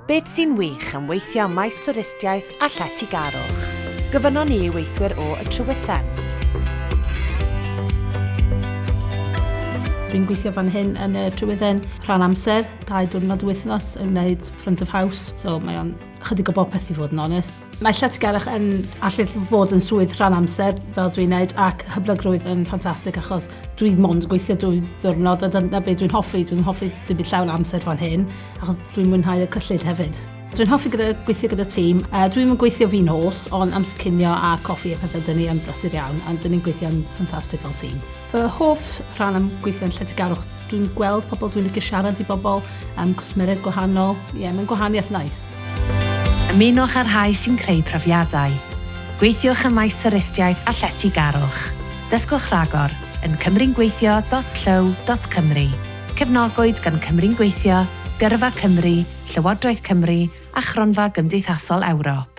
Beth sy'n wych am weithio ym maes twristiaeth a lletygarwch? Gofynnon ni i weithwyr o Y Trewithen. Dwi'n gweithio fan hyn yn y Trewithen rhan amser, 2 diwrnod y wythnos yn wneud front of house, so mae o'n chydig o bopeth i fod yn onest. Mae lletygarwch yn allu fod yn swydd rhan amser, fel dwi'n neud, ac hyblygrwydd yn ffantastig achos dwi mond gweithio 2 ddiwrnod a dyna beth dwi'n hoffi. Dwi'n hoffi dim byd llawn amser fan hyn, achos dwi'n mwynhau y cyllid hefyd. Dwi'n hoffi gyda, gweithio gyda tîm. Dwi'n yn gweithio fi'n hos, ond amser cinio a coffi a pethau, dyn ni yn brysur iawn, a dyn ni'n gweithio'n ffantastig fel tîm. Fy hoff rhan am gweithio yn lletygarwch, dwi'n gweld pobl, dwi'n licio siarad i bobl, am cwsmeriaid gwahanol. Ie, yeah, mae'n gwahaniaeth nice. Ymunwch â'r rhai sy'n creu profiadau. Gweithiwch ym maes twristiaeth a lletygarwch. Dysgwch ragor yn cymru'ngweithio.llyw.cymru. Cefnogwyd gan Cymru'n Gweithio, Gyrfa Cymru, Llywodraeth Cymru a Chronfa Gymdeithasol Ewrop.